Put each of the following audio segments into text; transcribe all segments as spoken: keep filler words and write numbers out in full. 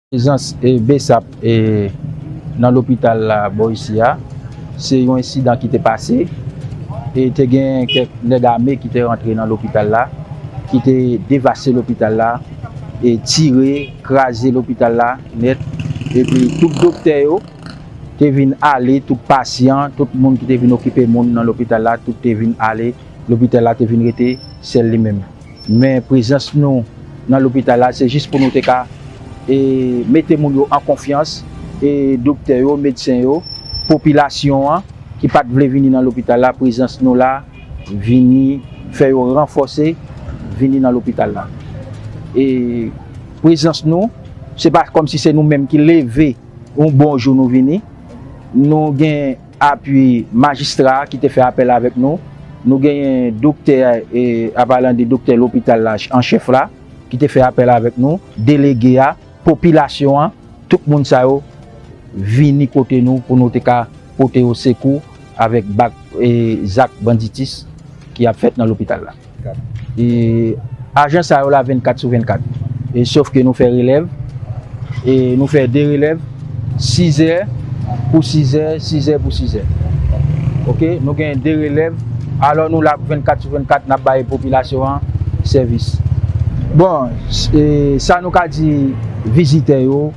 Prezans e BSAP e nan lopital la bò isi a, se yon ensidan ki te pase. E te gen kèk nèg ame ki te rantre nan lopital la, ki te devaste lopital la, e tire, kraze lopital la nèt. Epi tout doktè yo te vin ale, tout pasyan, tout moun ki te vin okipe moun nan lopital la, tout te vin ale. Lopital la te vin rete sèl li menm. Men prezans nou nan lopital la, se jis pou nou te ka, e, mete moun yo an konfyans, e, doktè yo, medsen yo, popilasyon an ki pa t vle vini nan lopital la, prezans nou la vini fè yo ranfòse vini nan lopital la. E prezans nou, se pa kòmsi se nou menm ki leve yon bon jou nou vini. Nou gen apui majistra a ki te fè apèl avèk nou. Nou genyen doktè, e, an palan de doktè lopital la an chèf la, ki te fè apèl avèk nou. Delege a, popilasyon an, tout moun sa yo vini kote nou pou nou te ka pote yo sekou avèk bak, e, zak banditis ki ap fèt nan lopital la. E, ajan sa yo la vennkat sou vennkat. E, sof ke nou fè relèv, e, nou fè de relèv, sizè pou sizè, sizè pou sizè. Oke, nou gen de relèv, alò nou la vennkat sou vennkat, n ap bay popilasyon an sèvis. Bon, e, sa nou ka di vizitè yo,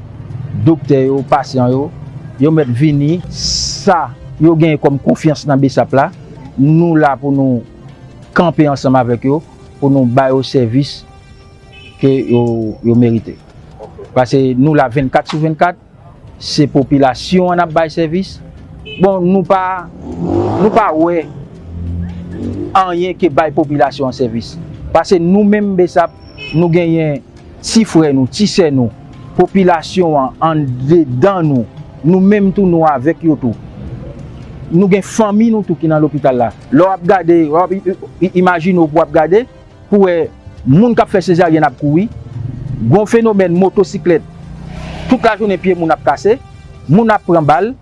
doktè yo, pasyan yo, yo mèt vini, sa yo genyen kòm konfyans nan BSAP la, nou la pou nou kanpe ansanm avèk yo pou nou ba yo sèvis ke yo, yo merite. Paske nou la vennkat sou vennkat, se popilasyon an n ap bay sèvis. Bon, nou pa, nou pa wè anyen ke bay popilasyon an sèvis. Paske nou menm BSAP, nou genyen ti frè nou, ti sè nou, popilasyon an anndedan nou, nou menm tou nou avèk yo tou. Nou gen fanmi nou tou ki nan lopital la. Lè w ap gade, w ap i-, i-, imajine w pou w ap gade, pou w wè moun k ap fè sezaryèn ap kouri, gon fenomèn motosiklèt, tout lajounen pye moun ap kase, moun ap pran bal,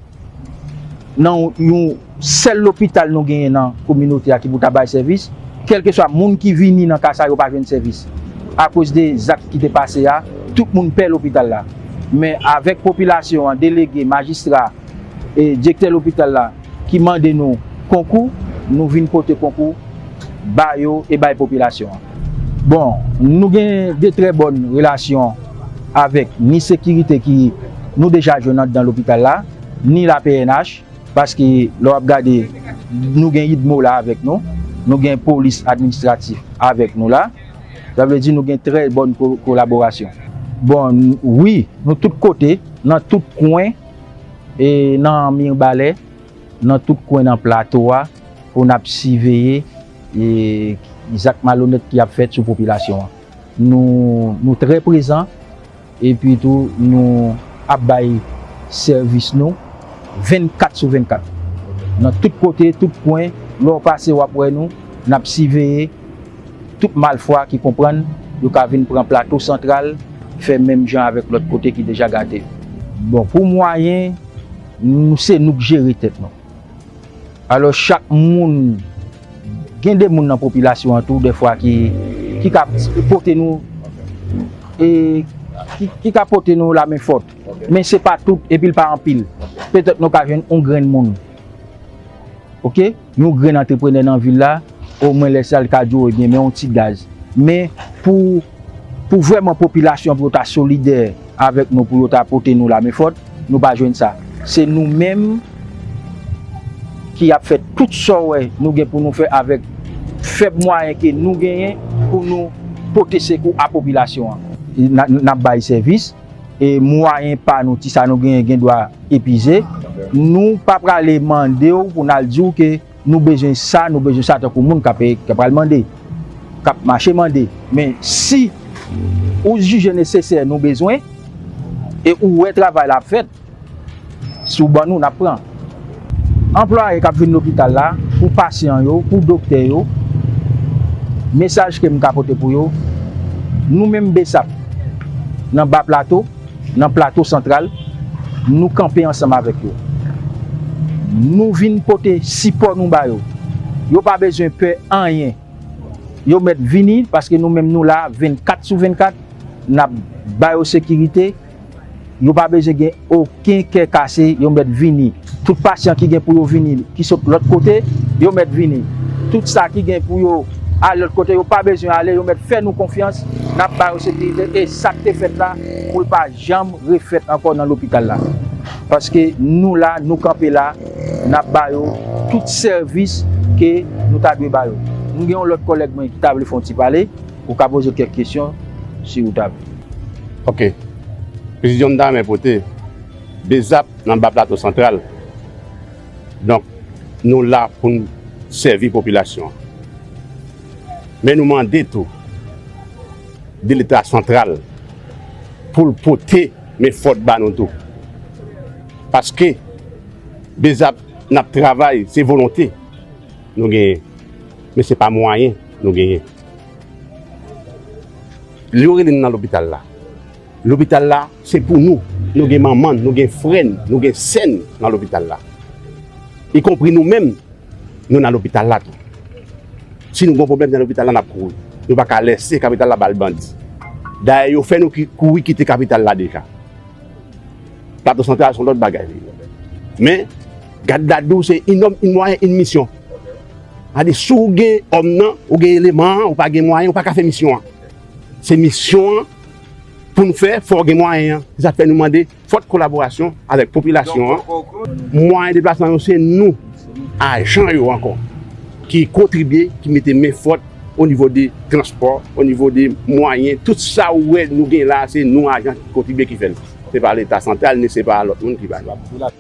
nan yon sèl lopital nou genyen nan kominote a ki pou ta bay sèvis, kèlkeswa moun ki vini nan ka sa yo pa jwenn sèvis. Akoz de zak ki te pase a, tout moun pè lopital la. Men avèk popilasyon an, delege, majistra, e direktè lopital la ki mande nou konkou, nou vin pote konkou ba yo e bay popilasyon an. Bon, nou gen de trè bòn relasyon avèk ni sekirite ki nou deja jwenn anndan lopital la, ni la PNH, paske lè w ap gade, nou gen idmo la avèk nou, nou gen polis administratif avèk nou la. Sa vle di nou gen trè bòn ko-, kolaborasyon. Bon, n-, wi, nou tout kote, nan tout kwen, e nan Mibalè, nan tout kwen nan plato a, pou n ap siveye, e, zak malonèt ki ap fèt sou popilasyon an. Nou, nou trè prezan, epi tou nou ap bay sèvis nou vennkat sou vennkat. Nan tout kote, tout kwen, lè w pase w ap wè nou, n ap siveye tout malfwa ki konprann yo ka vin pran Plato Santral, fè menm jan avèk lòt kote ki deja gate. Bon, pou mwayen, nou, se nou k jere tèt nou. Alò, chak moun, gen de moun nan popilasyon an tou, dèfwa ki, ki ka pote nou, e, ki, ki ka pote nou lamen fòt. Men se pa tout, epi l pa anpil. Petèt nou ka jwenn yon grenn moun. Oke? Yon grenn antreprenè nan vil la, omwen lè sa l ka di w, ebyen, men yon ti gaz. Men pou, pou vrèman popilasyon pou yo ta solidè avèk nou, pou yo ta pote nou lamen fòt, nou pa jwenn sa. Se nou menm ki ap fè tout sa w wè nou gen pou nou fè avèk fèb mwayen ke nou genyen pou nou pote sekou a popilasyon an. N a, n ap bay sèvis, e mwayen pa nou, ti sa nou genyen, gen dwa epize. Nou pa prale mande w pou n al di w ke nou bezwen sa, nou bezwen sa, tankou moun k ap, k ap al mande, k ap mache mande. Men si ou jije nesesè nou bezwen, e ou wè travay la ap fèt, si w ban nou, n ap pran. Anplwaye k ap vin lopital la, pou pasyan yo, pou doktè yo, mesaj ke m ka pote pou yo, nou menm BSAP, nan Ba Plato, nan Plato Santral, nou kanpe ansanm avèk yo. Nou vin pote sipò nou ba yo. Yo pa bezwen pè anyen. Yo mèt vini, paske nou menm nou la vennkat sou vennkat, n ap ba yo sekirite, Yo pa bezwen gen okenn kè kase, yo mèt vini. Tout pasyan ki gen pou yo vini, ki sot lòt kote, yo mèt vini. Tout sa ki gen pou yo al lòt kote, yo pa bezwen ale, yo mèt fè nou konfyans, n ap ba yo sekirite, e sa k te fèt la, pou l pa janm refèt ankò nan lopital la. Paske nou la, nou kanpe la, n ap ba yo tout sèvis ke nou ta dwe ba yo. M gen yon lòt kòlèg mwen ki ta vle fè yon ti pale, ou ka poze kèk kesyon si ou ta vle. Ok. Prezidan m ta renmen pote, BESAP nan ba Plato Santral. Donk, nou la pou n sèvi popilasyon an. Men nou mande tou de Leta santral pou l pote men fòt ba nou tou. Paske BESAP n ap travay, se volonte nou genyen. Men se pa mwayen nou genyen. Yo rele n nan lopital la. Lopital la, se pou nou. Nou gen manman n, nou gen frè n, nou gen sè n nan lopital la. Ikonpri nou menm, nou nan lopital la tou. Si nou gen pwoblèm nan lopital la, n ap kouri. Nou pa ka lèse kapital la ba l bandi. Dayè, yo fè nou ki, kouri kite kapital la deja. Plato Santral se yon lòt bagay li ye. Men, gad la di w se in nòm, in mwayen, in misyon. Sa di, si w gen òm nan, ou gen eleman an, ou pa gen mwayen, ou pa ka fè misyon an. Se misyon an pou n fè, fò w gen mwayen an. Se sa k fè nou mande fòt kolaborasyon avèk popilasyon an. Mwayen deplasman yo, se nou, ajan yo ankò, ki kontribye, ki mete men fòt o nivo de transpò, o nivo de mwayen. Tout sa ou wè nou gen la, se nou ajan ki kontribye ki fè l. Se pa Leta santral, ni se pa lòt moun ki ba nou.